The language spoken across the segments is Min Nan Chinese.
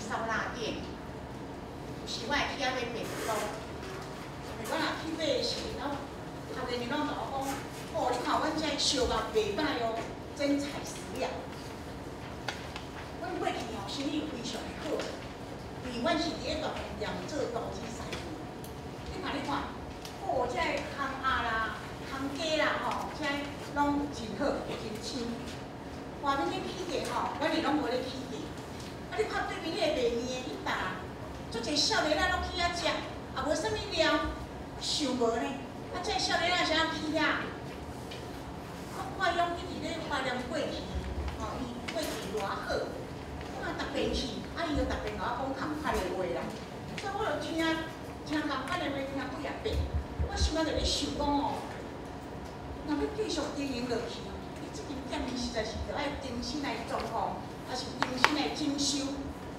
燒臘店，有時我會去遐買便當。因為我若去買的時陣，頭家娘攏共我講，哦，你看阮這燒肉袂歹哦，真材實料。阮過去吼生意非常的好，因為阮是佇咧大便店做投資師傅。你看，你看，哦，這个烘鴨啦、烘雞啦吼，這攏真好，真鮮。外面咧起價吼，阮是攏無咧起價。啊，你看對面彼個賣麵的彼搭，足濟少年仔攏去遐食，也無啥物料，想無呢。啊，這個少年仔啥去遐？我看伊攏一直咧懷念過去，吼，伊過去偌好。我若逐遍去，啊，伊就逐遍共我講仝款的話啦。所以我就聽聽仝款的話聽幾仔遍，我心內就咧想講哦，若欲繼續經營落去，你這間店面實在是著愛重新來裝潢，抑是重新來整修，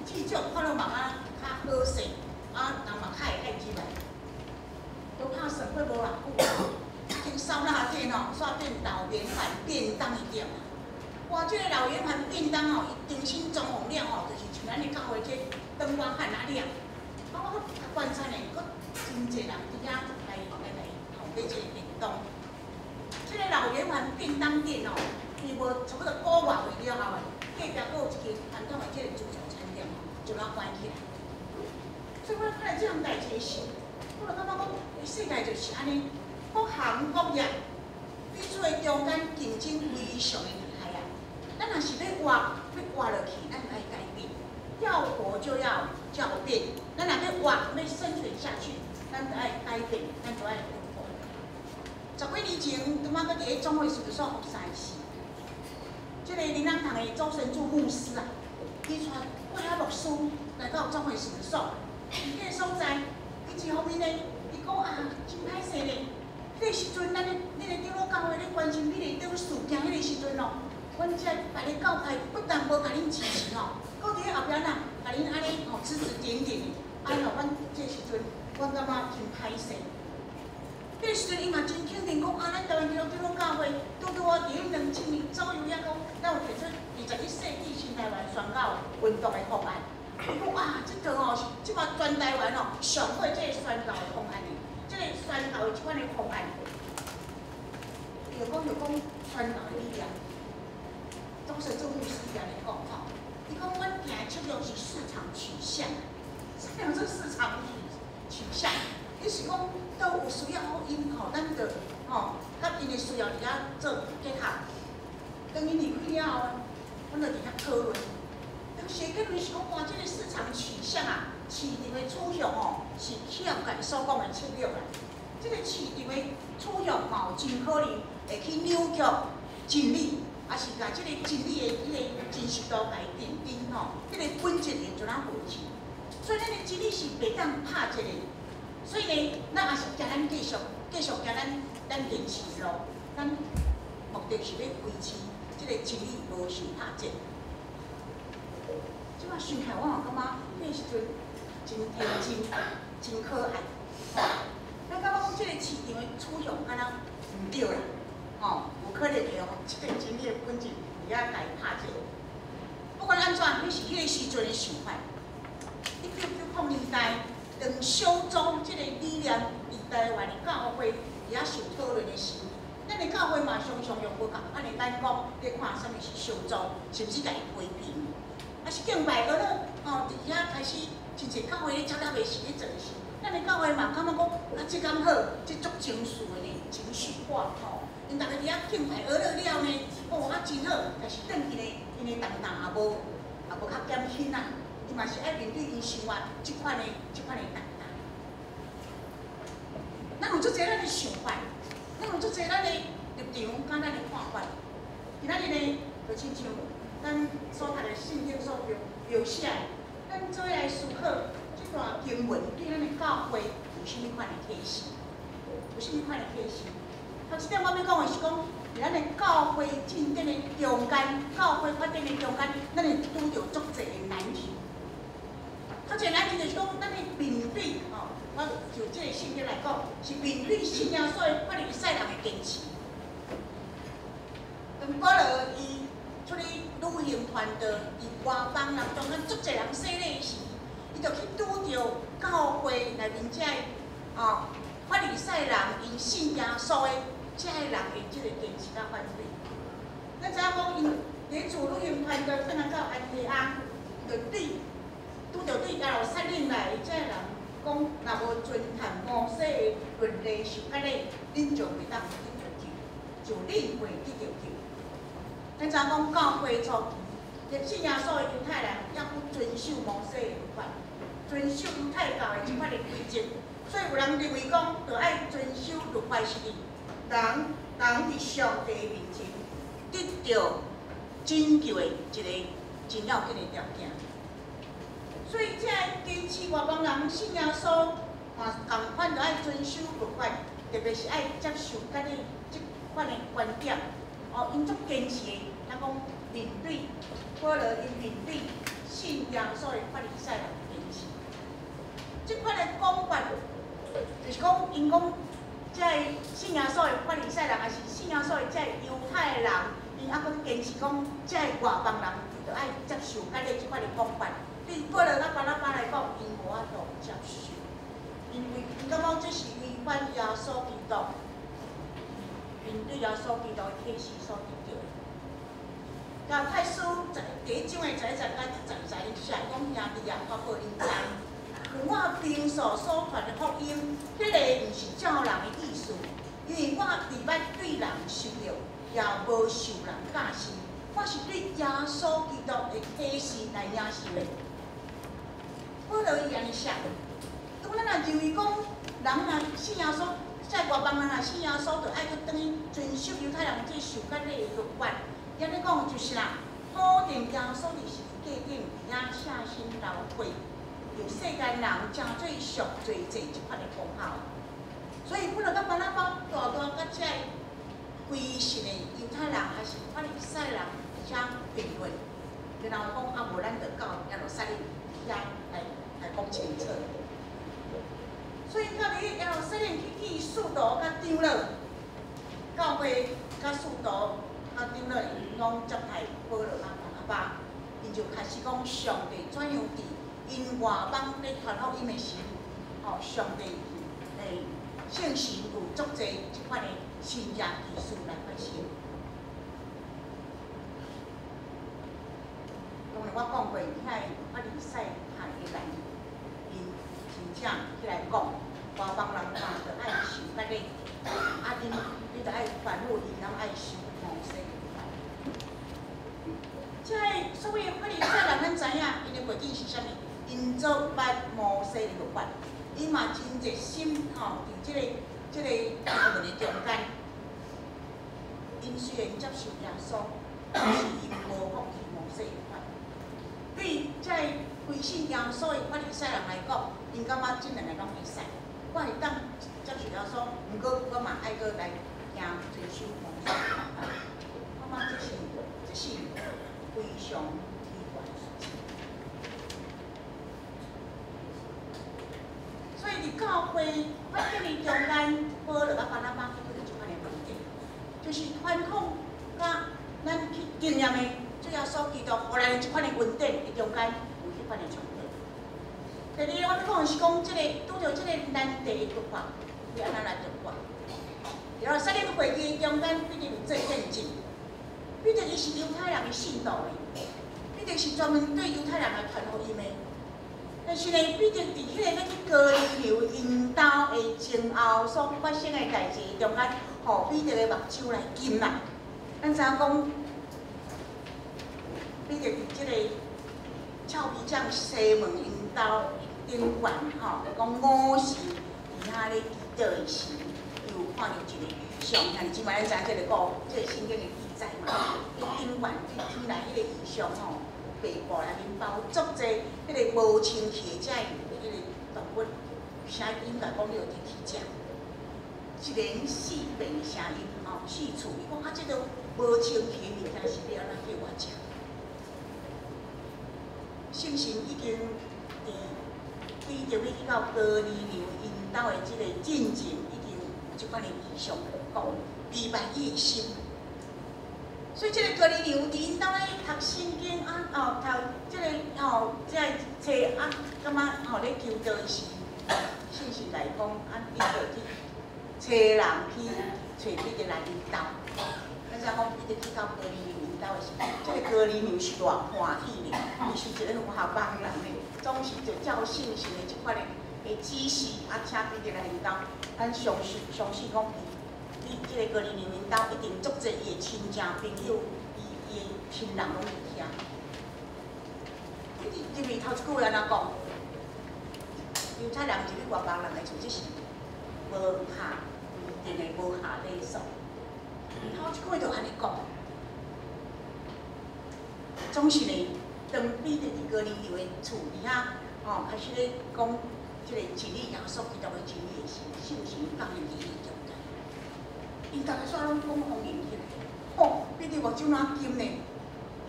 至少看落嘛較好勢，啊，人嘛較會愛入來。都拍算過無偌久，這間燒臘店哦，煞變老圓環便當的店啊！哇，這個老圓環便當哦，伊重新裝潢了吼，就是像咱的教會這長碗漢仔了。啊，我閣觀察呢，閣真濟人佇遐來吼買這個便當。這個老圓環便當店哦，伊無差不多個月了後啊，隔壁閣有一間傳統的這個自助餐店哦，就予關起來。所以我看來這項代誌是，我就感覺講，世界就是按呢，各行各業彼此的中間競爭非常的厲害啊。咱若是欲活，欲活落去，咱就愛改變。要活就要叫變。咱若欲活，欲生存下去，咱就愛改變，咱就愛突破。十幾年前，拄仔閣佇咧總會事務所服侍時，這個靈糧堂的周神助牧師啊，伊帶幾仔牧師來到總會事務所，佇彼個所在，伊一方面呢，伊講啊，真歹勢咧。彼個時陣，咱咧恁个長老教會咧關心彼個事件彼個時陣哦，阮這別个教派不但無共恁支持吼，閣佇咧後壁呐，共恁按呢吼指指點點的，啊，予阮這時陣，阮感覺真歹勢。彼個時陣，伊嘛真肯定講啊，咱台灣基督長老教會拄拄好佇咧2000年左右遐講，咱有提出21世紀新台灣宣教運動的方案。伊講啊，這套吼是這擺全台灣哦上好這個宣教的方案的，這個宣教的這款的方案。伊就講就講宣教的理念，總是做牧師伊按呢講吼，伊講阮行的策略是市場取向，啥叫做市場取向？伊是講都有需要𪜶吼，咱就吼，佮𪜶的需要佇遐做結合。當𪜶離開了後，阮就佇遐討論。當時的結論是講，哇，這個市場取向啊，市場的取向吼，是企業界所講的策略啦。這個市場的取向嘛，有真可能會去扭曲真理，抑是共這個真理的彼個真實度共伊定定吼，彼個本質會將怎回去？所以咱的真理是袂當拍折的。所以呢，咱也是行咱繼續繼續行咱堅持的路，咱目的是欲維持這個真理無受拍折。這擺想起來，我嘛感覺彼個時陣真天真，真可愛。吼，咱感覺講這個市場的取向敢若毋對啦，吼，有可能會予這個真理的本質佇遐共伊拍折。不管按怎，彼是彼個時陣的想法。1990年代，當小組這個理念佇台灣的教會佇遐受討論的時，咱的教會嘛常常用無仝款的眼光咧看啥物是小組，甚至共伊批評。啊是敬拜閣落吼，佇遐開始真濟教會咧接納的時咧做的時，咱的教會嘛感覺講啊，這敢好，這足情緒的呢，情緒化吼。𪜶逐家佇遐敬拜學落了呢，哦啊真好，但是轉去呢，𪜶的重擔也無較減輕啊。伊嘛是愛面對𪜶生活這款的重擔。咱有足濟咱的想法，咱有足濟咱的立場，佮咱的看法。今仔日呢，就親像咱所讀的聖經所描描寫的，咱做伙來思考這段經文對咱的教會有啥物款的啟示？有啥物款的啟示？頭一點我欲講的是講，佇咱的教會進展的中間，教會發展的中間，咱會拄著足濟的難題。頭一個難題就是講，咱的面對吼，我就這個聖經來講，是面對信耶穌的法利賽人的堅持。當保羅伊出去旅旅行传道，伫外邦人中间足济人洗礼时，伊就去拄著教會內面這个法利賽人，𪜶信耶穌的這个人的這个堅持佮反對。咱知影講，𪜶佇自旅行傳道轉來到安提阿，就對拄著對耶路撒冷來的這个人講，若無遵行摩西的律例受割禮，恁就袂當得著救，就恁袂得著救。咱知影講，教會初期，信耶穌的猶太人猶閣遵守摩西的律法，遵守猶太教的這款的規則，所以有人認為講，著愛遵守律法是人人佇上帝面前得著拯救的一个真要緊的條件。所以，這个堅持外邦人信耶穌，嘛仝款著愛遵守律法，特別是愛接受割禮這款的觀點。哦，𪜶足堅持的，咱講面對保羅，𪜶面對信耶穌的法利賽人堅持。這款的講法，就是講，𪜶講，這个信耶穌的法利賽人，抑是信耶穌的這个猶太人，𪜶猶閣堅持講，這个外邦人著愛接受割禮這款的講法。對保羅佮巴拿巴來講，𪜶無法度接受，因為𪜶感覺這是違反耶穌基督，面對耶穌基督的啟示所得著的。加拉太書第一章的11節佮12節裡寫講，兄弟啊，我予恁知，有我憑手所傳的福音，彼个毋是照人的意思，因為我毋捌對人受約，也無受人教示，我是對耶穌基督的啟示來領受的。保羅伊按呢寫，咁咱若認為講，人若信耶穌，這外邦人若信耶穌，就愛閣轉去遵守猶太人這受割禮的律法。按呢講就是啦，否定耶穌佇十字架頂佇遐捨身流血，由世間人成做贖罪祭這款的功效。所以，保羅佮巴拿巴大大佮這個歸信的猶太人，抑是法利賽人佇遐辯論，然後講啊，無咱就到耶路撒冷遐來講清楚。所以到佇耶路撒冷去見使徒佮長老，教會佮使徒佮長老𪜶攏接待保羅佮巴拿巴，𪜶就開始講上帝怎樣佇𪜶外邦咧傳福音的時，吼，上帝聖神有足濟這款的神蹟奇事來發生。當然我講過，遐个法利賽派的人，𪜶真正起來講，外邦人嘛著愛受割禮，啊，恁你著愛反覆，𪜶攏愛守摩西律法。這個所謂法利賽人，咱知影𪜶的背景是啥物？𪜶足捌摩西的律法，𪜶嘛真熱心吼，佇這個學問的中間，𪜶雖然接受耶穌，但是𪜶無放棄摩西律法。對這個歸信耶穌的法利賽人來講，𪜶感覺這兩个攏會使。我會當接受耶穌，毋過我嘛愛閣來行遵守摩西律法。我感覺這是非常奇怪的事情。所以佇教會發展的中間，保羅佮巴拿巴去拄著這款的問題，就是傳統佮咱去經驗的主耶穌基督予咱的這款的恩典的中間有彼款的衝突。第二個，我欲講的是講這个拄著這个難題的突破，欲按怎來突破？耶路撒冷會議中間，彼得有做見證。彼得伊是猶太人的信徒呢，彼得是專門對猶太人來傳福音的。但是呢，彼得佇彼個欲去哥尼流𪜶兜的前後所發生的代誌中間，予彼得的目睭來金啦。咱知影講，彼得佇這個臭皮匠西門𪜶兜頂懸吼，講午時佇遐咧祈禱的時，伊有看著一個異象，兄弟姊妹，咱知影這個故，這個聖經的記載嘛？伊頂懸對天來彼個異象吼，白布內面包足濟彼個無清氣的這个彼個動物，聲音來講你就入去食，一連四遍的聲音吼，四次，伊講啊，這个無清氣的物件是欲按怎叫我食？聖神已經佇彼得欲去到哥尼流𪜶兜的這個進前，已經有這款的異象講，明白伊的心。所以這个哥尼流佇𪜶兜咧讀聖經啊，哦，讀這个吼，這个冊啊，感覺吼咧求道時，信息來講，啊，你就去揣人去揣彼得來𪜶兜。咱知影講彼得去到哥尼流𪜶兜的時，這个哥尼流是偌歡喜咧，伊是一个外邦人咧，總是就照聖神的這款的指示，啊，請彼得來𪜶兜。咱相信相信講伊，伊這个哥尼流𪜶兜一定足濟伊的親戚朋友，伊伊的親人攏佇遐。你入去頭一句話按怎講？猶太人入去外邦人的厝，這是無合規定的，無合禮數。頭一句話就按呢講。總是呢，當彼得佇哥尼流的厝佇遐，吼，開始咧講這個真理，耶穌基督的真理的時，聖神降臨佇伊中間。𪜶逐家煞攏講方言起來，吼，彼得目睭若金呢？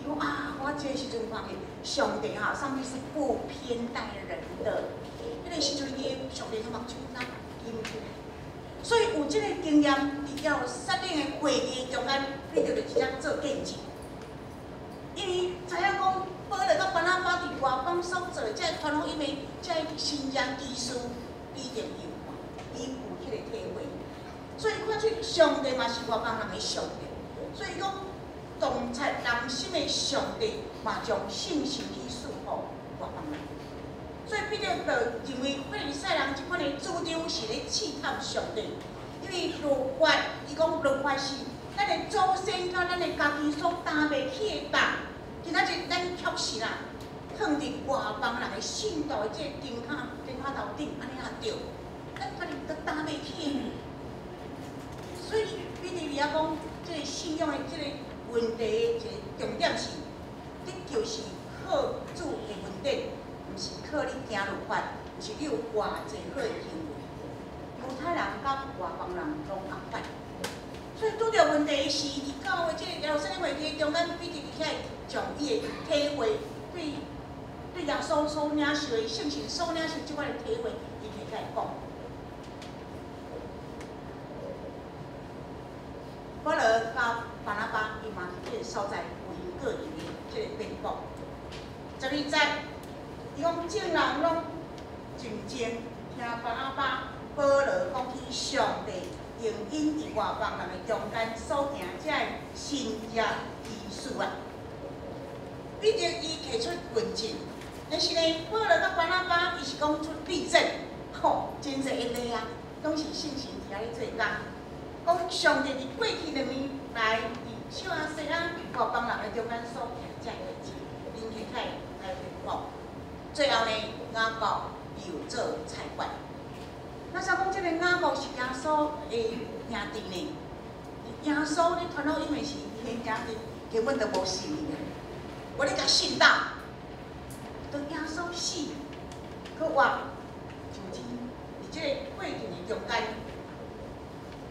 伊講啊，我這時陣看見上帝哈，上帝是不偏待人的。彼個時陣，伊上帝的目睭若金起來。所以有這个經驗，佇耶路撒冷的會議中間，彼得就直接做見證。因為知影講，保羅佮巴拿巴佇外邦所做的這个傳福音的這个神蹟奇事，彼得伊有看，伊有彼個體會。所以看出上帝嘛是外邦人的上帝。所以講，洞察人心的上帝嘛，將聖神去賜予外邦人。所以彼得就認為法利賽人這款的主張是咧試探上帝，因為律法，伊講律法是咱的祖先佮咱的家己所擔袂起的重。今仔日咱確實啦，放佇外邦人的信徒的這個肩胛肩胛頭頂，按呢也對，咱家己都擔袂起的。所以彼得佇遐講，這个信仰的這个問題的一個重點是，得救是靠主的恩典，毋是靠你行律法，毋是你有偌濟好的行為。猶太人佮外邦人攏仝款。所以拄著問題是，佇教會這个耶路撒冷會議中間，彼得佇遐將伊的體會，對對耶穌所領受的聖神所領受這款的體會，伊提起來講。保羅佮巴拿巴，伊嘛佇這个所在有𪜶個人的這個辯駁。12節，伊講眾人攏靜靜聽巴拿巴、保羅講起上帝用𪜶佇外邦人的中間所行這个神蹟奇事啊。彼得伊提出論證，但是呢，保羅佮巴拿巴伊是講出例證，吼，真濟的例啊，攏是聖神佇遐咧做工。講上帝佇過去兩年來，佇小亞細亞外邦人的中間所行這个代誌，𪜶提起來來辯駁。最後呢，雅各伊有做裁決。咱說講這个雅各是耶穌的兄弟呢，耶穌咧傳福音的是伊的兄弟，根本就無信伊啊。無咧共信到，當耶穌死，閣活，就佇佇這个過程的中間，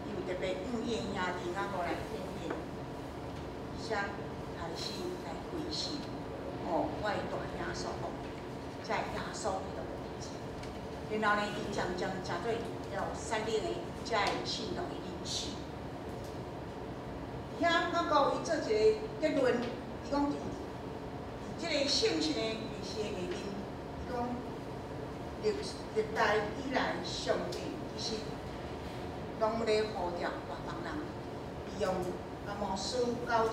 伊有特別向伊的兄弟雅各來顯現，才開始來歸信。哦，我的大兄所講，這耶穌基督的代誌。然後呢，伊漸漸成做耶路撒冷的這个信徒的領袖。遐雅各伊做一个結論，伊講佇佇這个聖神的啟示下面，伊講歷歷代以來，上帝其實攏咧呼召外邦人，利用阿摩司9章11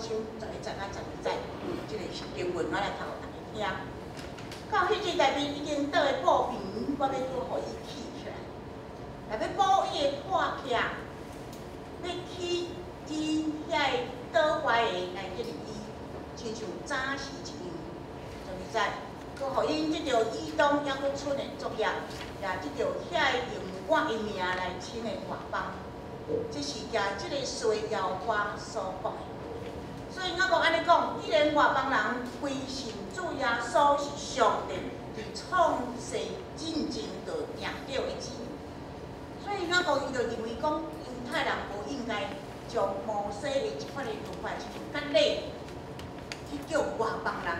節到12節，這个是經文，我來讀予大家聽。到彼日大衛已經倒的布棚，我欲閣予伊起起來，若欲補伊的破隙，欲起伊遐个倒壞的來建立伊，親像早時一樣。12節，閣予𪜶得著以東猶閣剩的作業，也得著遐个用我的名來稱的外邦，這是行這个事的耶和華所講的。所以我閣按呢講，既然外邦人歸信主耶穌是上帝佇創世進前就定著的旨意，所以雅各伊就認為講，猶太人無應該將摩西的這款的律法，親像割禮，去叫外邦人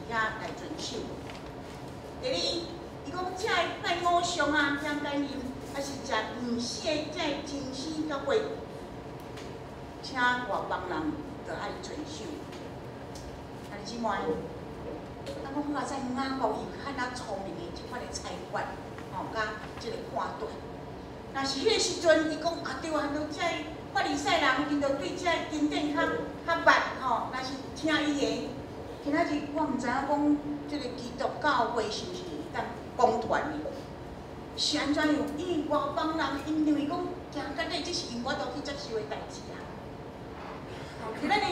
佇遐來遵守。第二，伊講這个拜偶像啊，聽奸淫，抑是食毋死的這个精死甲血，請外邦人就愛遵守。兄弟姊妹，咱講好佳哉雅各伊較那聰明的這款的裁決，吼，佮這個判斷。若是彼個時陣，伊講啊對啊，這法利賽人𪜶就對這個經典較較捌吼，若是聽伊的，今仔日我毋知影講這個基督教會是毋是會當講團的，是按怎樣？因為外邦人𪜶認為講行割禮，這是𪜶無法度去接受的代誌啊。吼，佇咱的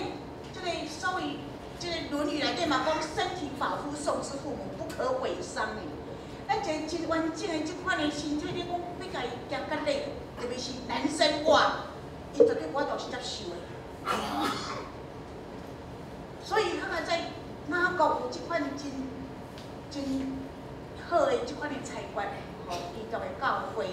這個所謂這個《論語》內底嘛講，身體髮膚受之父母，不可毀傷的。咱一個真完整的這款的身體，你講欲共伊行割禮，特別是男生哇，伊絕對無法度去接受的。所以，較佳哉雅各有這款真真好的這款的裁決，予基督的教會，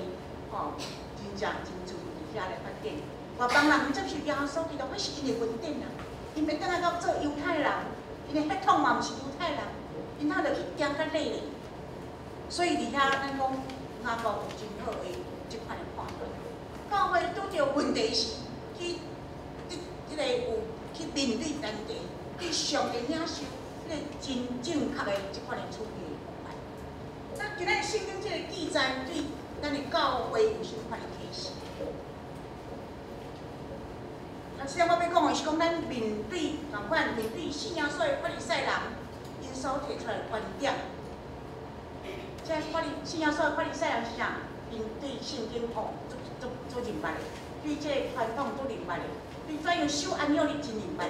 吼，真正真注意佇遐來發展。外邦人毋接受耶穌基督，彼是𪜶的恩典啊！𪜶欲轉來到做猶太人，𪜶的血統嘛毋是猶太人，𪜶哪著去行割禮咧？所以佇遐，咱講雅各有真好的這款的判斷。教會拄著問題時，去這這個有去面對難題，對上帝領受這個真正確的這款的處理方法。那今仔日聖經這個記載，對咱的教會有啥物款的啟示？頭先我欲講的是講，咱面對仝款面對信耶穌的法利賽人，𪜶所提出來的觀點。這信耶穌的法利賽人是啥？𪜶對聖經吼足足足認捌的，對這個傳統足認捌的，對怎樣守安息日真認捌。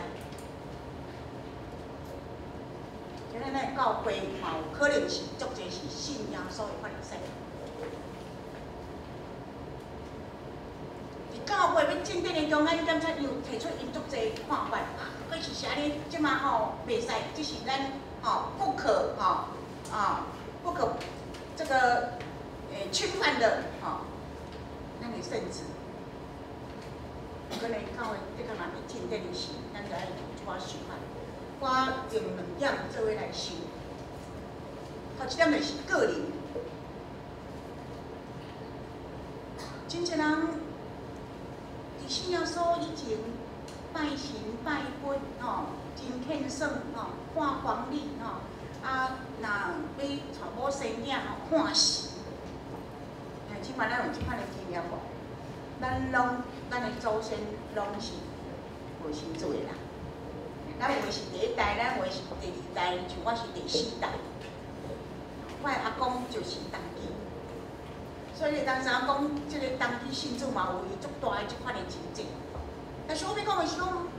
今仔咱的教會嘛有可能是足濟是信耶穌的法利賽人。佇教會欲進展的中間，檢察又提出𪜶足濟看法，啊，閣是啥呢？這馬吼袂使，這是咱吼不可吼啊不可這個侵犯的吼，咱的聖旨。可能教會這個若欲進展的時，咱就愛有一寡想法。我用兩點做伙來想。頭一點就是個人，真濟人佇信耶穌以前拜神拜佛吼，真虔誠吼，看黃曆吼，啊，若欲娶某生囝吼，看時。這擺咱有這款的經驗無？咱攏咱的祖先攏是無信主的人，咱有的是第一代，咱有的是第二代，像我是第四代。我的阿公就是童乩，所以當時講這個童乩信主嘛有伊足大的這款的真正。但是我欲講的是講，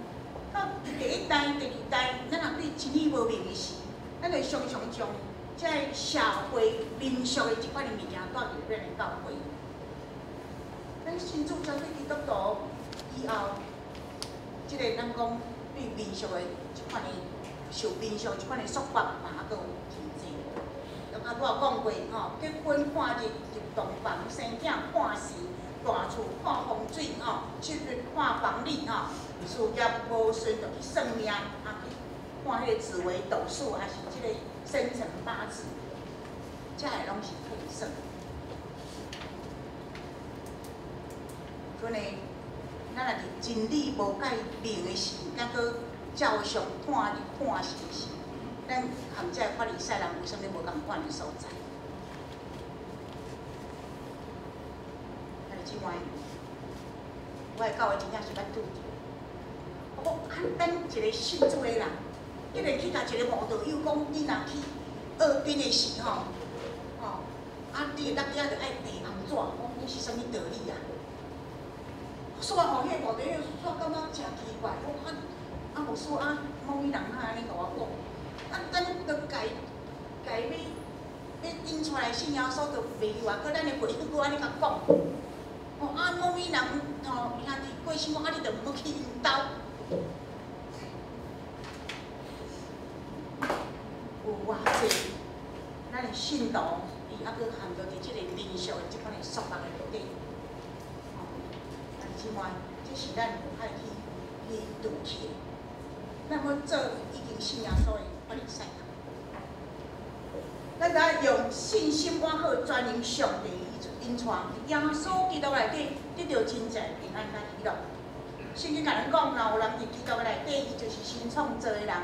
到第一代、第二代，咱若對真理無明的時，咱就常常將這个社會民俗的這款的物件帶入咱的教會。咱信主成做基督徒以後，這個咱講對民俗的這款的受民俗這款的束縛嘛，猶閣有真濟。阿拄仔講過吼，結婚看日入洞房，生囝看時，大厝看風水吼，出入看房曆吼，事業無順就去算命，啊去看彼個紫微斗數，還是這個生辰八字，這个攏是騙算。可能咱若佇真理無蓋明的時，猶閣照常看日看時時，咱和這个法利賽人有啥物無仝款的所在？兄弟姊妹，我的教會真正是捌拄著。我講，啊，咱一個信主的人，竟然去共一個慕道友講，你若去學兵的時吼，吼，啊，你的目鏡著愛提紅紙，講這是啥物道理啊？煞吼，彼個慕道友煞感覺誠奇怪，講啊啊牧師啊，某某人哪會按呢共我講？啊，咱著共共欲欲引出來信耶穌，就袂曉啊，閣咱的會友閣按呢共講，吼啊某某人吼兄弟過身講啊，你著毋好去𪜶兜。有偌濟咱的信徒，伊猶閣陷著佇這個民俗的這款的束縛的內底。吼，兄弟姊妹，這是咱愛去去除去的。咱欲做已經信耶穌的法利賽人，咱著愛用信心倚靠全能上帝引帶，耶穌基督內底得著真正的平安佮喜樂。聖經共咱講，若有人佇基督內底，伊就是新創造的人，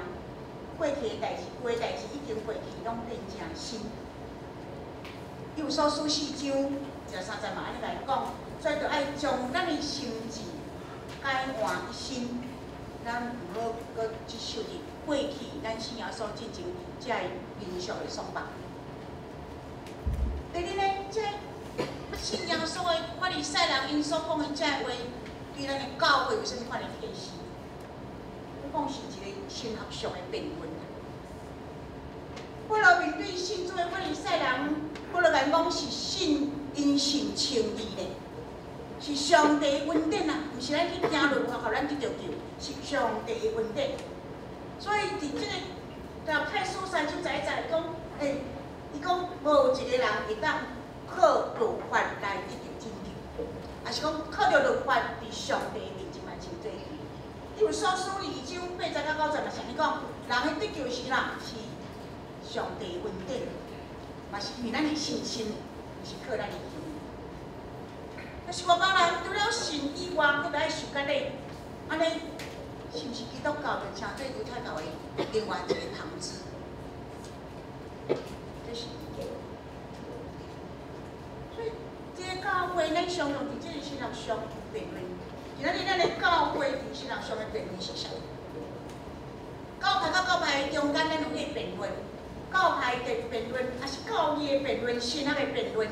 過去的代誌、舊的代誌已經過去，攏變成新。以弗所書四章23節嘛，按呢來講，所以著愛將咱的心志改換一新，咱毋好閣執守佇過去咱信耶穌進前這个民俗的束縛。第二呢，這个信耶穌的法利賽人，𪜶所講的這个話，對咱的教會有啥物款的啟示？我講是一個神學上的辯論。保羅面對信主的法利賽人，保羅共𪜶講是信因信稱義的，是上帝的恩典啊，毋是咱去行律法，予咱得著救，是上帝的恩典。所以佇這个加拉太書三章十一節講，伊講無一個人會當靠律法來得著拯救，抑是講靠著律法佇上帝面前來稱做義。以弗所書二章八節到九節嘛是按呢講，人的得救是啥？是上帝恩典，嘛是因為咱的信心，毋是靠咱的行為。但是外邦人除了信以外，閣愛受割禮，按呢是毋是基督教就成做猶太教的另外一個旁支？這是意見。所以，這个教會咱常常佇這個神學上辯論。今仔日咱的教會佇神學上的辯論是啥？教派佮教派中間，咱有彼個辯論；教派的辯論，抑是教義的辯論、神學的辯論。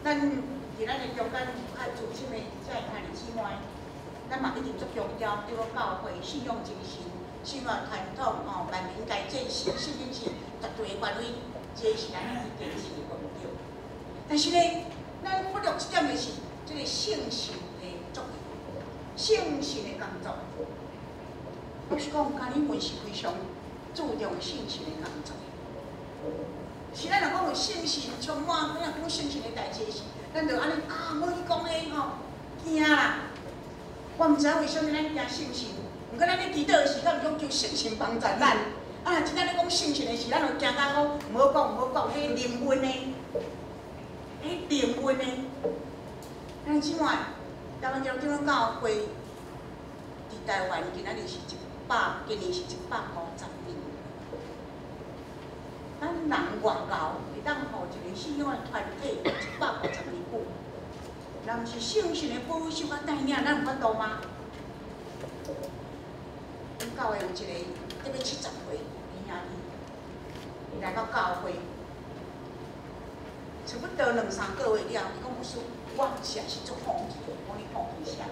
咱佇咱的中間有較資深的這个兄弟姊妹，咱嘛一定足強調對教會信仰精神、信仰傳統吼，萬民皆祭司，聖經是絕對的權威，這是咱去堅持的目標。但是呢，咱忽略一點的是這个聖神的作用，聖神的工作。我是講，加爾文是非常注重聖神的工作。是咱若講有聖神充滿，咱若講聖神的代誌時，咱就按呢啊，無去講彼吼，驚啦。我毋知影為啥物咱驚聖神，毋過咱咧祈禱的時，敢毋講求聖神幫助咱。啊，真正咧講聖神的時，咱就驚甲講毋好講，毋好講，彼靈恩的，彼靈恩的。咱姊妹，台灣長老教會佇台灣今仔日是一百，今年是150年。咱人偌𠢕，會當予一個信仰的團體150年久？若毋是聖神的保守佮帶領，咱有法度嗎？阮教會有一個得欲70歲的兄弟，伊來到教會，差不多兩三個月了，伊講牧師，我實在是足放棄，講你放棄啥？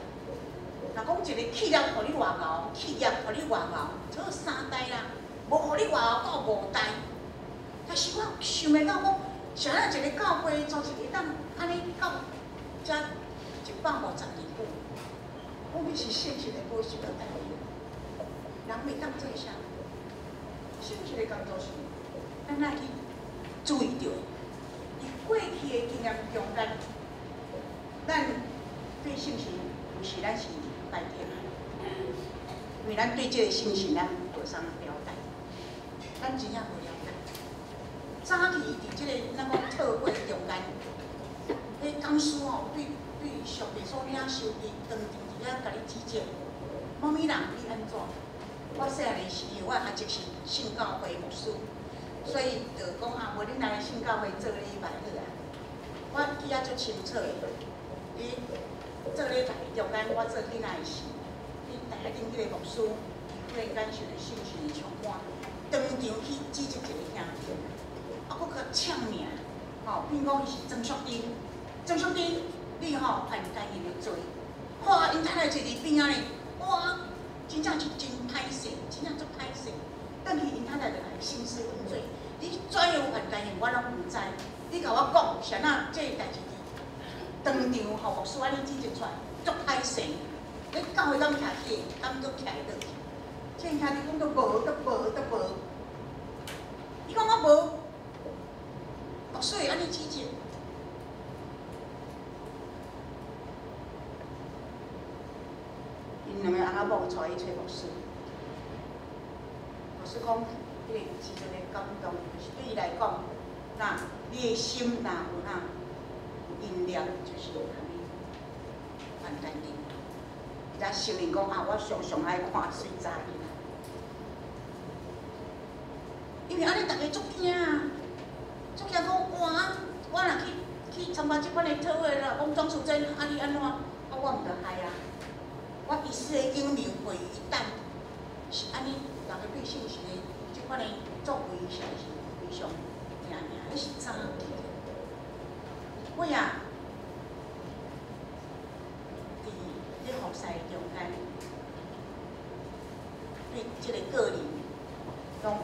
若講一個企業予你偌𠢕，企業予你偌𠢕，做三代啦，無予你偌𠢕到五代。但是我想袂到講，啥人一個教會組織會當按呢到遮150年久？我們是聖神的保守佮帶領，人會當做啥？聖神的工作是，咱愛去注意著，佇過去的經驗中間，咱對聖神有時咱是排斥，因為咱對這個聖神咱無啥了解，咱真正無了解。早期佇這個咱講特會中間，彼講師吼對對上帝所領受佇當場佇遐共你指責，某物人你按怎？我細漢的時，我阿叔是聖教會牧師，所以就講啊，無恁來聖教會做禮拜好啊。我記得足清楚的，伊做禮拜中間，我做囡仔的時，佇台頂彼個牧師，伊忽然間受著聖神的充滿，當場去指責一個兄弟，啊，閣較嗆名，吼，變講伊是莊淑珍，莊淑珍，你吼犯姦淫的罪，哇，𪜶太太坐佇邊仔咧，哇，真正是真歹勢，真正足歹勢。轉去𪜶太太就來興師問罪，你怎樣犯姦淫，我攏毋知。你共我講，是按怎這个代誌佇當場予牧師按呢指責出來，足歹勢。你教會敢徛起來，敢閣徛會落去？這兄弟講都無，都無，都無。伊講我無，牧師會按呢指責。𪜶兩个翁仔某帶去揣牧師，牧師講，彼个時陣的感動，就是對伊來講，若你的心若有啥有淫念，就是按呢。款决定。伊才承认讲啊，我常常愛看媠查某囡仔，因為按呢逐家足驚啊，足驚講哇，我若去參加這款的特會啦，講莊淑珍啊你按怎？啊我毋著害啊！我一世的英名毀於一旦，是按呢，逐家對聖神的這款的作為實在是非常驚驚，彼是早期的。尾仔，佇咧服侍中間，對這个個人，攏毋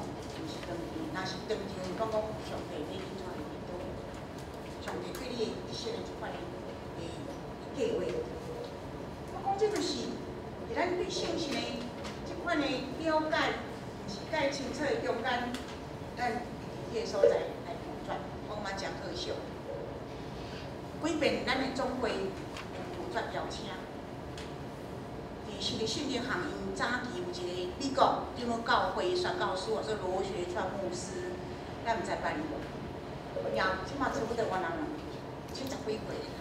是當場，若是當場，攏講上帝欲引帶你去佗位，上帝對你的一生的這款的計劃。我講這就是佇咱對聖神的這款的了解，毋是介清楚的中間，咱佇彼个所在來拒絕，我感覺誠可惜。幾遍咱的總會拒絕邀請，佇聖聖靈學院早期有一個美國長老教會宣教師，叫做羅學川牧師，咱毋知捌伊無？也這馬差不多原來70幾歲啦。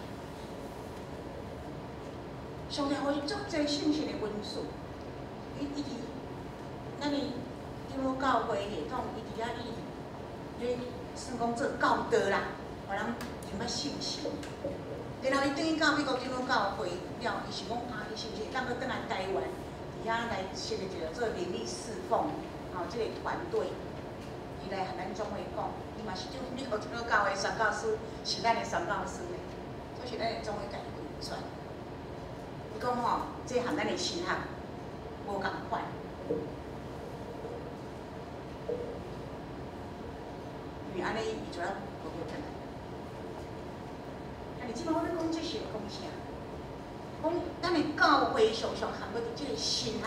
上帝予伊足濟聖神的恩賜，伊佇咱的長老教會系統，伊佇遐伊咧算講做教導啦，予人認捌聖神。然後伊轉去到美國長老教會了，伊想講啊，伊是毋是會當閣轉來台灣，佇遐來設立一個做靈力侍奉，吼，這個團隊。伊來和咱總會講，伊嘛是做美國長老教會宣教師，是咱的宣教師呢，所以是咱的總會共伊拒絕。伊講吼，這和咱的神學無仝款，因為按呢伊就啊無閣轉來。但是這擺我欲講這是講啥？講咱的教會常常陷入佇這個神學、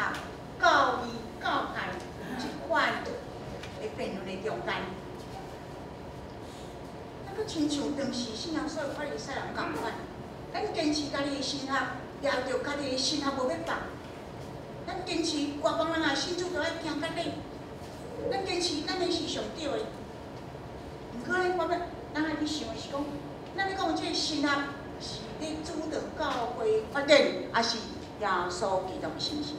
教義、教派這款的辯論的中間。咱閣親像當時信耶穌的法利賽人仝款，咱堅持家己的神學，掠著家己的神學無欲放。咱堅持外邦人若信主，就愛行割禮。咱堅持咱的是上對的。毋過咧，我欲咱愛去想的是講，咱咧講的這個神學是咧主導教會發展，抑是耶穌基督的身上？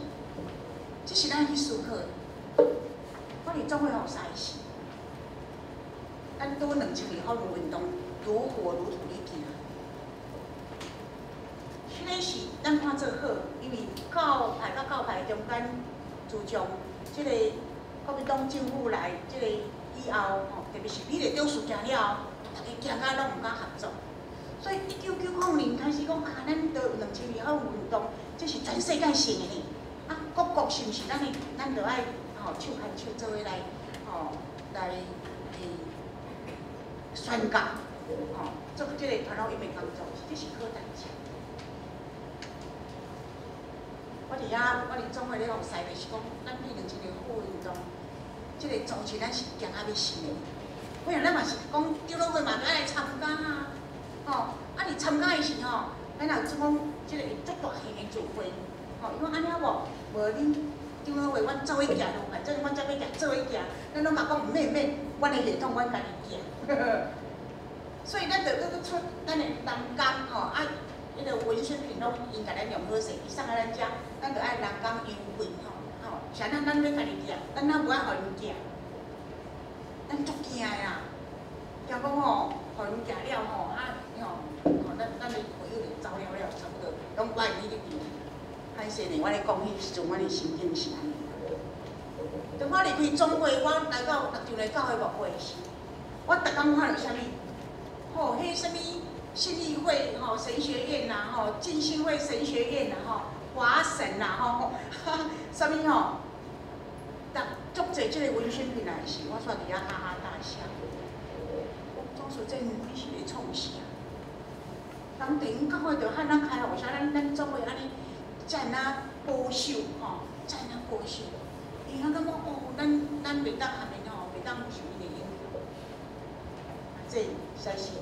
這是咱去思考的。我佇總會服侍時，咱拄2002福倫運動如火如荼咧行。彼个是咱看做好，因為教派佮教派中間，自從這個國民黨政府來這個以後，吼，特別是李大釗事件了後，逐家驚甲攏毋敢合作。所以1990年開始講啊，咱著2002福倫運動，這是全世界性的呢。啊，各國是毋是咱的，咱著愛吼手牽手做伙來吼來宣教，吼做這個傳福音的工作，這是好代誌。我佇遐，我佇總會咧服侍，就是講，咱對2002福倫運動，這個組織咱是驚甲欲死的。本來咱嘛是講長老會嘛愛來參加啊，吼，啊佇參加的時吼，咱若做講這個足大型的聚會，吼，伊講按呢無，無恁長老會，阮做伙行路，反正阮才欲行做伙行，咱攏共講毋免毋免，阮的系統阮家己行。所以咱就閣閣出咱的人工吼啊。彼个文宣品攏𪜶共咱用好勢，伊送來咱遮，咱就愛人工優惠吼吼，啥咱咱欲家己寄，咱哪無愛予𪜶寄？咱足驚的啦，驚講吼，予𪜶寄了吼，啊吼吼，咱咱的會友就走了了，差不多攏䆀去咧邊。歹勢呢，我咧講彼時陣，我的心境是按呢。當我離開總會，我來到六張犁教會牧會時，我逐工看著啥物？吼，彼啥物？信義會吼神學院啦吼，浸信會神學院啦吼，華神啦吼，啥物吼，逐足濟這個文宣品來時，我煞佇遐哈哈大笑。莊淑珍，你是咧創啥？人地方教會就喊咱開放，啥咱咱總會按呢遮爾仔保守吼，遮爾仔保守。伊遐感覺哦，咱咱袂當下面吼，袂當受𪜶的影響。這實在是。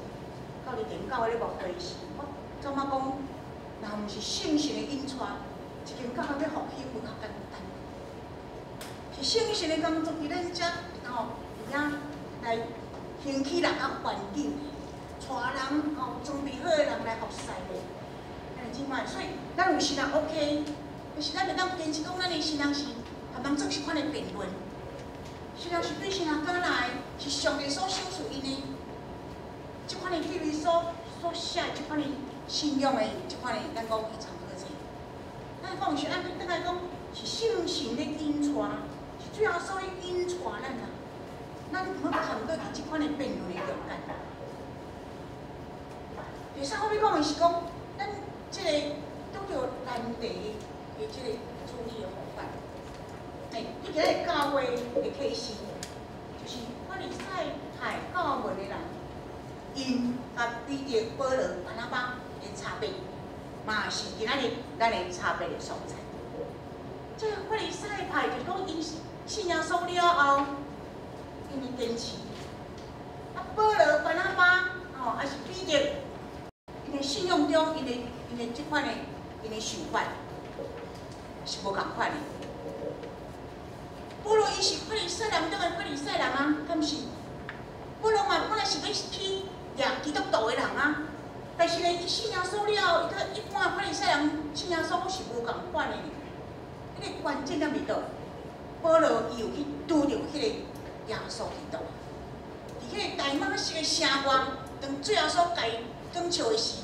到佇地方教會咧牧會時，我感覺講，若毋是聖神的引帶，一間教會欲復興無較簡單。是聖神的工作佇咱遮吼，佇遐來興起人較環境，帶人吼裝備好的人來服侍的，咱姊妹，所以咱有時人 OK，但是咱袂當堅持講咱的信仰是含人做這款的辯論。信仰是對神學家來，是上帝所賞賜𪜶的，這款的對伊所寫的這款的信仰的這款的，咱講去參考者。咱講是按轉來講，是聖神咧引帶，是主耶穌咧引帶咱啊。咱毋好陷落佇這款的辯論的中間。第三，我欲講的是講，咱這個拄著難題的這個處理的方法。欸，你今日教會的啟示，就是法利賽派教門的人，𪜶佮彼得、保羅、巴拿巴的差別，嘛是今仔日咱的差別的所在。這個法利賽派就是講，𪜶信耶穌了後，𪜶的堅持。啊，保羅、巴拿巴，吼，抑是彼得，𪜶的信仰中，𪜶的這款的，𪜶的想法是無仝款的。保羅伊是法利賽人中的法利賽人啊，敢毋是？保羅嘛本來是欲去掠基督徒的人啊，但是呢，伊信耶穌了後，伊佮一般法利賽人信耶穌是無仝款的。彼個關鍵點佇佗？保羅伊有去拄著彼個耶穌基督，佇彼個大馬色的城外，當主耶穌共伊講笑的時，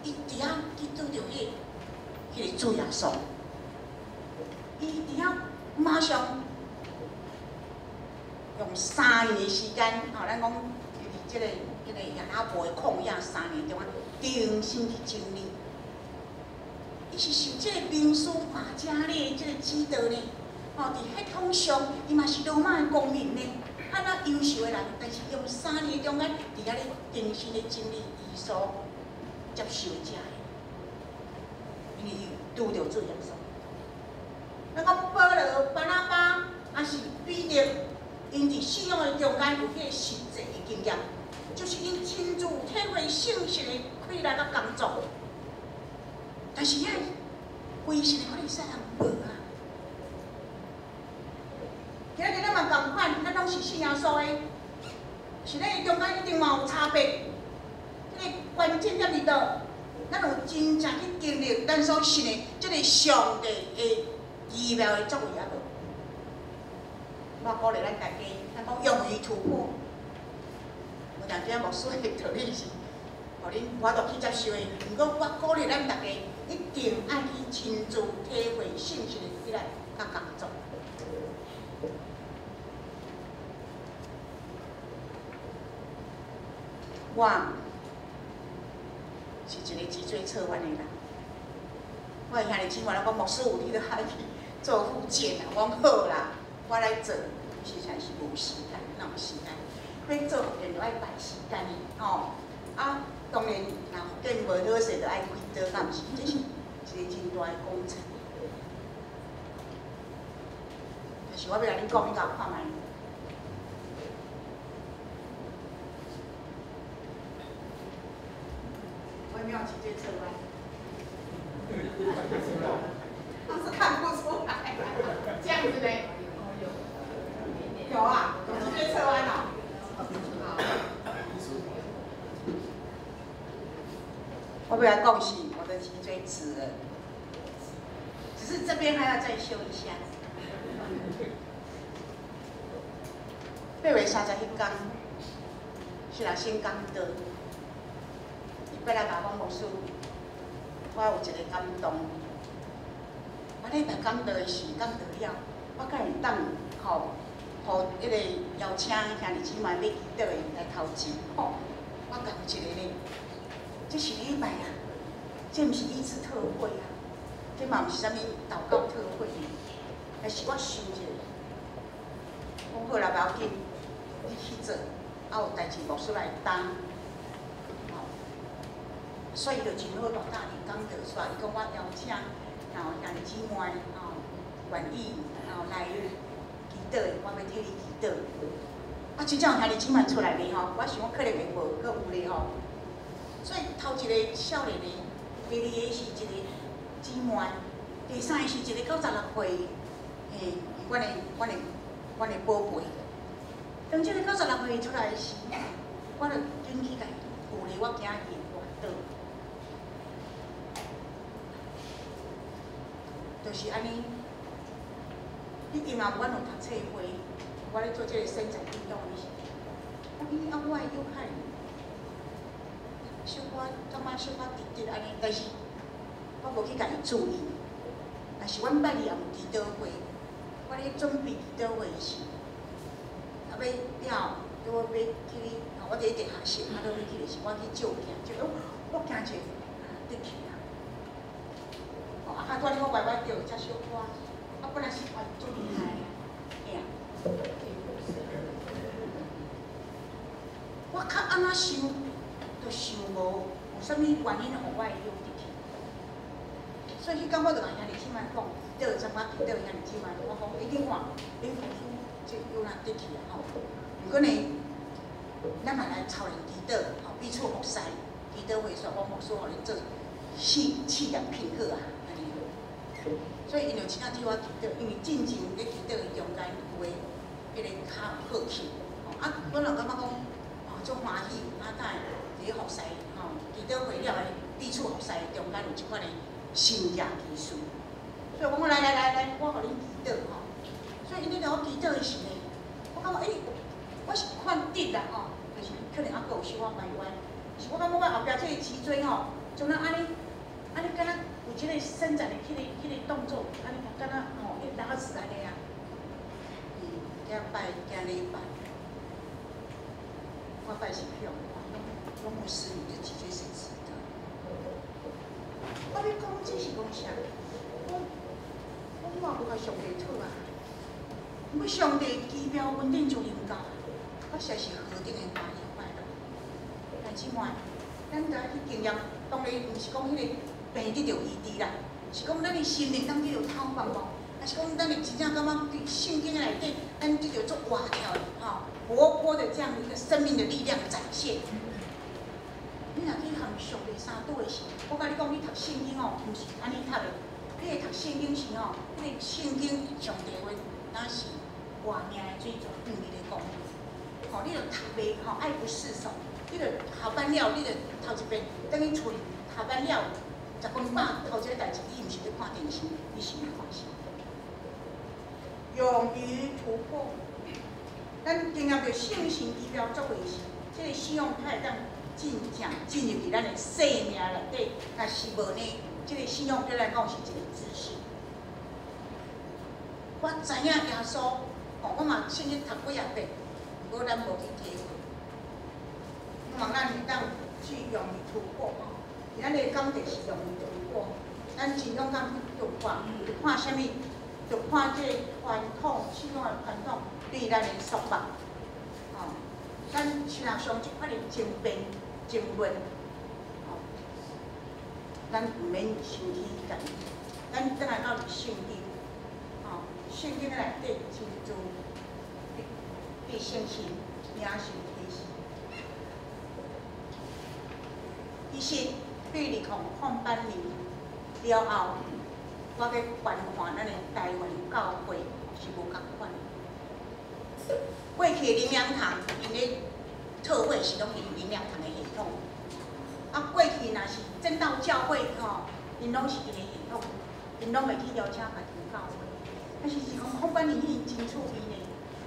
伊佇遐去拄著彼個主耶穌，伊佇遐馬上用3年的時間，吼，咱講佇這個亞拉伯的曠野三年中啊，重新去整理。伊是受這個名師瑪迦烈這個指導呢，吼，佇血統上，伊嘛是羅馬的公民呢，遐爾優秀的人，但是用三年中間，佇遐咧重新咧整理伊所接受的這個，因為伊拄著主耶穌。咱講保羅、巴拿巴，抑是彼得，𪜶佇信仰的中間有彼個實際的經驗，就是𪜶親自體會聖神的氣力佮工作。但是遐歸信的法利賽人無啊。今仔日咱嘛仝款，咱攏是信耶穌的，是咱中間一定嘛有差別。這個關鍵點佇佗？咱有真正去經歷咱所信的這個上帝的奇妙的作為抑無？我鼓勵咱大家，咱講勇於突破。有當時牧師的道理是，予恁無法度去接受的。毋過我鼓勵咱大家，一定愛去親自體會聖神的氣力佮工作。我是一個脊椎側彎的人，我的兄弟姊妹攏講牧師有你著愛去做復健啊，我講好啦，我來做，實在是無時間，哪有時間？欲做復健著愛排時間的吼。啊，當然，若復健無好勢，著愛開刀，敢毋是？這是一個真大的工程。但是我欲共恁講，你共我看覓。我沒有脊椎側彎，他是看不出來，這樣子呢？有啊，有脊椎側彎哦。我欲來講是我的脊椎直了，只是這邊還要再修一下。8月30彼工，是來先講道。伊過來共我講牧師，我有一個感動。我禮拜講道的時，講道了，我敢會當吼，予彼個邀請兄弟姊妹欲祈禱的來頭前吼，我共一个咧，這是禮拜啊，這毋是醫治特會啊，這嘛毋是啥物禱告特會，但是我想一下，講好啦，無要緊，你去做，啊有代誌牧師來擔。所以就真好，大膽講道出來。伊講我邀請，吼兄弟姊妹，吼願意，吼來祈禱的，我欲替你祈禱。啊，真正有兄弟姊妹出來咧吼，我想講可能會無，閣有咧吼。所以頭一個少年的，第二個是一個姊妹，第三個是一個96歲，嘿，阮的寶貝。當這個96歲出來時，我就緊去共伊扶咧，我驚伊會跌倒。就是按呢。你今仔阮有读册会，我咧做這个伸展运动的时，我咦啊，我的腰較小可感覺小可直直按呢，但是我無去共伊注意。但是阮拜二也有祈禱會，我咧準備祈禱會時，啊欲了，拄好欲去，我佇咧地下室，啊，欲去的時，我去照鏡，照，我驚者直去啊！哦，啊，拄仔你我歪歪著，才小可，啊，本來是哇足厲害的，嘿啊。我較按怎想，都想無有啥物原因予我的腰直去。所以彼工我就共兄弟姊妹講，祈禱，參加祈禱兄弟姊妹，我講，你看，恁父親這腰若直去啊吼。毋過呢，咱嘛來操練祈禱，吼，彼此服侍，祈禱會煞講牧師予恁做試試驗品好啊，按呢。所以𪜶就真正替我祈禱，因為進前咧祈禱的中間有的彼個較好去，吼啊，我若感覺講，哦，足歡喜，啊，敢會佇咧服侍，吼，祈禱會了的彼此服侍中間有這款的神蹟奇事，所以我講來來來來，我予恁祈禱吼。所以𪜶咧共我祈禱的時呢，我感覺欸，我是看直啦吼，就是可能猶閣有小可歪歪，是我感覺我後壁這個脊椎吼，像若按呢，按呢敢若有這個伸展的彼個動作，按呢敢若吼，彼個拉直按呢啊。今拜今禮拜，我拜是向講牧師，你的脊椎是直的。我欲講這是講啥？我我嘛無共上帝討啊！毋過上帝奇妙恩典就臨到，我實在是何等的歡喜快樂。弟姊妹，咱著愛去經驗，當然毋是講彼個病得著醫治啦，是講咱的心靈當得著透放無？還是講咱的真正感覺佇聖經內底，咱得著足活跳的吼，活潑的這樣一個生命的力量展現。你若去和上帝相拄的時，我共你講，你讀聖經吼，毋是按呢讀的。你會讀聖經時吼，彼個聖經上帝話，若是活命的水泉，毋是咧講。吼，你著讀袂吼，愛不釋手。你著下班了，你著頭一遍，轉去厝裡下班了，食飯飽，頭一个代誌，你毋是咧看電視，你是咧看啥？勇於突破，咱經驗著聖神奇妙作為時，這個信仰才會當真正進入佇咱的生命內底。若是無呢，這個信仰對咱講是一個知識。我知影耶穌，吼，我嘛聖經讀幾仔遍，毋過咱無去體會。希望咱會當去勇於突破吼，咱的講題是勇於突破，咱真勇敢去突破，就看啥物？就看這個傳統信仰的傳統對咱的束縛，吼，咱神學上這款的爭辯、爭論，吼，咱毋免生氣家己，咱轉來到聖經，吼，聖經內底親自對聖神領受啟示。其實對2008年了後，我欲觀看咱的台灣教會是無仝款。過去的靈糧堂，𪜶咧特會是攏用靈糧堂的系統。啊，過去若是真道教會吼，𪜶攏是𪜶的系統，𪜶攏會去邀請家己的教會。但是2008年彼真趣味呢，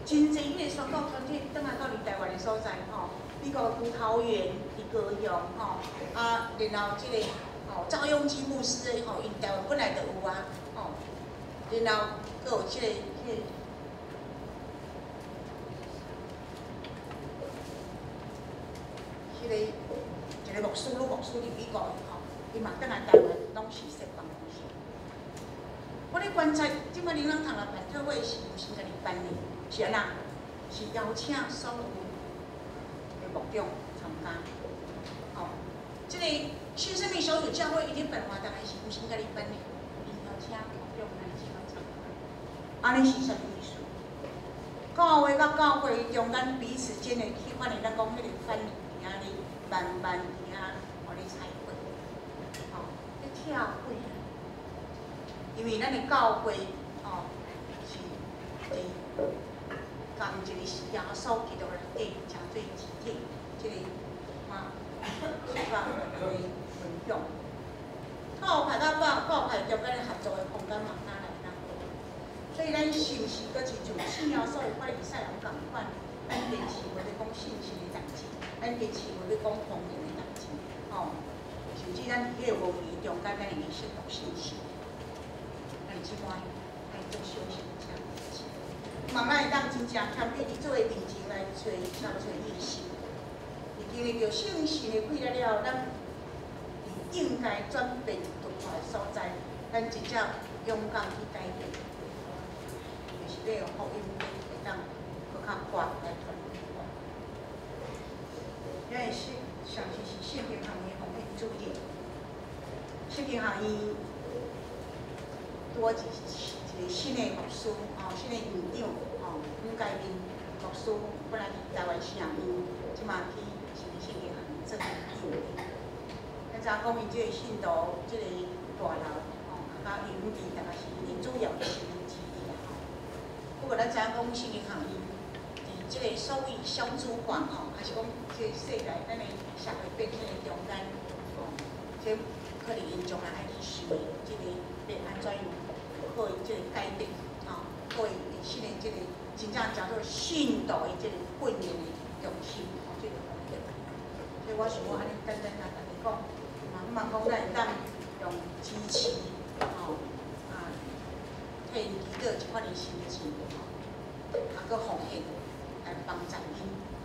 真濟彼個宣教團體轉來到佇台灣的所在吼，美國的葡萄園佇高雄吼，啊，然後這個。吼，趙永基牧師的吼，𪜶台灣本來就有啊，吼，然後閣有這個一個牧師，女牧師佇美國的吼，伊嘛轉來台灣，攏是設辦公室。我咧觀察，這擺靈糧堂來辦特會是毋是家己辦的？是按怎？是邀請所有的牧長參加，吼，這個。新生命小組教會伊咧辦活動的時，毋是家己辦的，𪜶邀請牧長來一起參加。按呢是啥物意思？教會佮教會中間彼此間的彼款的，咱講彼個反應佇遐咧，慢慢佇遐予咧拆毀，吼，咧拆毀。因為咱的教會，吼，是佇仝一個是耶穌基督內底成做肢體，這個嘛，說法來分享。教派佮教派中間的合作的空間嘛，敢彼市會欲講方言的代誌，吼，甚至咱佇彼個無閒中間，咱會去釋讀信息。咱這擺愛做小心這代誌，望咱會當真正謙卑佇主的面前來揣尋揣伊的心。佇經歷著聖神的氣力了，咱佇應該轉變突破的所在，咱真正勇敢去改變，就是欲予福音會當閣較快來傳遞。咱的上上次是聖經學院方面主任，聖經學院拄好一個新的牧師，吼，新的院長，吼，阮改變牧師，本來佇台灣聖院，這馬去新聖經學院做院長。咱知影講𪜶這個信徒，這個大樓，吼，啊，營地，大概是𪜶主要的生意之一啦，吼。不過咱知影講聖經學院佇這個所謂少子化，吼，還是講這個世代咱的社會變遷的中間，吼，這可能𪜶將來愛去想的，這個欲按怎樣好的這個改變，吼，好的新的這個真正誠做信徒的這個訓練的中心，吼，這個方面。所以我想講按呢簡單共大家講，嘛希望講咱會當用支持，吼，啊，替𪜶祈禱這款的心情，吼，啊，閣奉獻來幫助𪜶，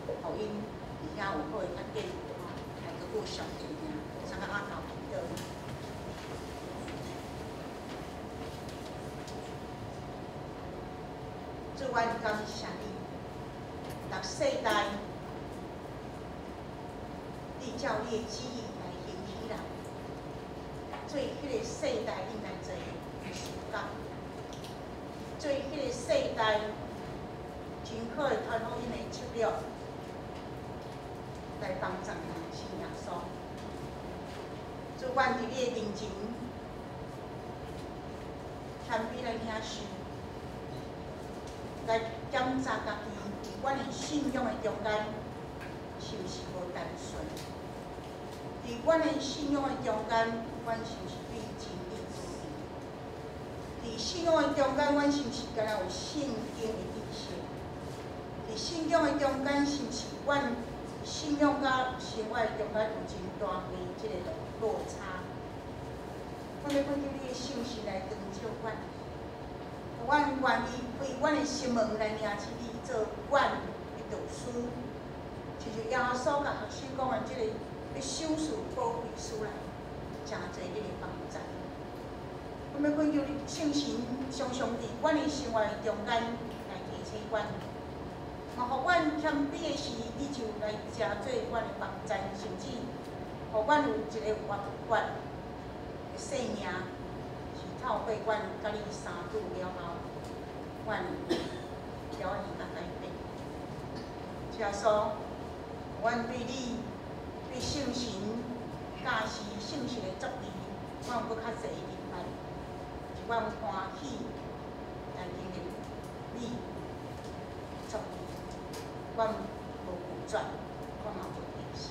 予𪜶佇遐有好的發展，吼，來閣顧上帝名，三個阿頭祈禱。主，阮感謝你，逐世代，你照你的旨意來興起人，做彼個世代應該做的事工，做彼個世代真好的傳福音的策略，來幫助人信耶穌。主，阮佇你的面前，謙卑來領受，來檢查家己佇阮的信仰的中間，是毋是無單純？佇阮的信仰的中間，阮是毋是對真理無疑？佇信仰的中間，阮是毋是敢若有聖經的知識？佇信仰的中間，是毋是阮信仰佮生活的中間有真大的這個落差？我欲懇求你的聖神來光照阮，予阮願意開阮的心門來迎接你做阮的導師，親像耶穌共學生講的這個，欲賞賜保惠師來，誠濟你的幫助。我欲懇求你聖神常常佇阮的生活的中間來提醒阮，嘛予阮謙卑的時，你就來誠做阮的幫助，甚至予阮有一個活潑的生命，是透過阮佮你相拄了後，阮了會較改變。耶穌，阮對你、對聖神教示聖神的作為，阮有閣較濟的明白，是阮歡喜來經歷你的作為，阮無拒絕，我嘛無敵視。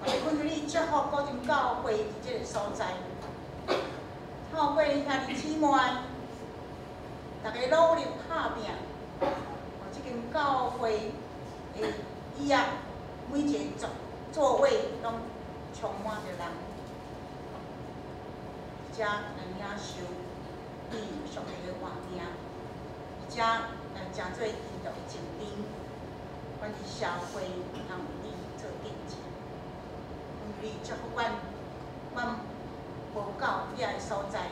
我欲懇求你祝福古今教會佇這個所在，透過兄弟姊妹，逐家努力拍拚，予這間教會的椅仔，每一個座位攏充滿著人，而且來領受你上帝的活命，而且來成做基督的精兵，阮佇社會通有你做見證。懇求你祝福阮，阮無夠遐个所在，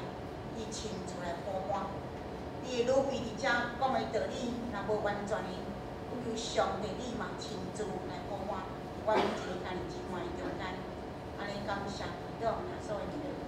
你親自來補滿。你的女婢佇遮講的道理，若無完全的，懇求上帝你嘛親自來補滿，阮每一個兄弟姊妹中間，按呢感謝祈禱耶穌的名。